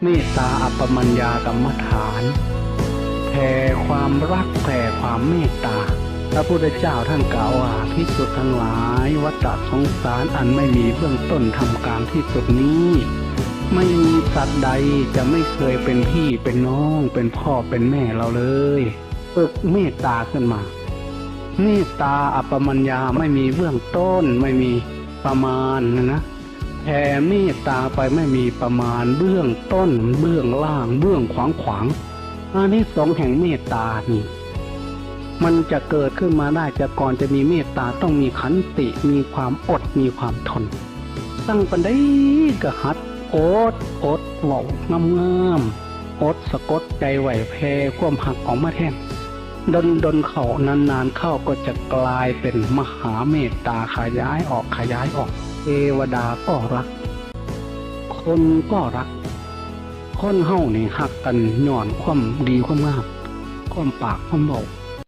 ເມດຕາອັບປະມານຍາກຳມະຖານ ແຜ່ຄວາມຮັກ ແຜ່ຄວາມເມດຕາ. ພະພຸດທະເຈົ້າທ່ານກ່າວວ່າ ພິກຂຸທັງຫຼາຍ ວັດຕະສົງສານອັນໄມ່ມີເບື້ອງຕົ້ນ ທ່າມກາງ ທີ່ສຸດນີ້ ໄມ່ມີສັດໃດຈະໄມ່ເຄີຍເປັນພີ່ເປັນນ້ອງ ເປັນພໍ່ເປັນແມ່ເຮົາເລີຍ. ຝຶກເມດຕາຂຶ້ນມາ. ເມດຕາອັບປະມານຍາ ໄມ່ມີເບື້ອງຕົ້ນ ໄມ່ມີປະມານນະ. ແຜ່ເມດຕາໄປໄມ່ມີປະມານ ເບື້ອງຕົ້ນ ເບື້ອງລ່າງ ເບື້ອງຂວາງຂວາງ. ອານິສົງແຫ່ງເມດຕານີ້ ມັນຈະເກີດຂຶ້ນມາໄດ້ ຈະ ກ່ອນຈະມີເມດຕາ ຕ້ອງມີຂັນຕິ ມີຄວາມອົດ ມີຄວາມທົນ. ຕັ້ງປານໃດກໍຫັດອົດ ອົດເວົ້າງາມໆ ອົດສະກົດໃຈໄວ້ ແຜ່ຄວາມຮັກອອກມາແທນ. ດົນໆເຂົ້າ ນານໆເຂົ້າ ກໍຈະກາຍເປັນມະຫາເມດຕາ ຂະຫຍາຍອອກ ຂະຫຍາຍອອກ. ເທວະດາກໍຮັກ ຄົນກໍຮັກ. ຄົນເຮົານີ້ຮັກກັນຍ້ອນຄວາມດີຄວາມງາມ ຄວາມປາກຄວາມເວົ້າ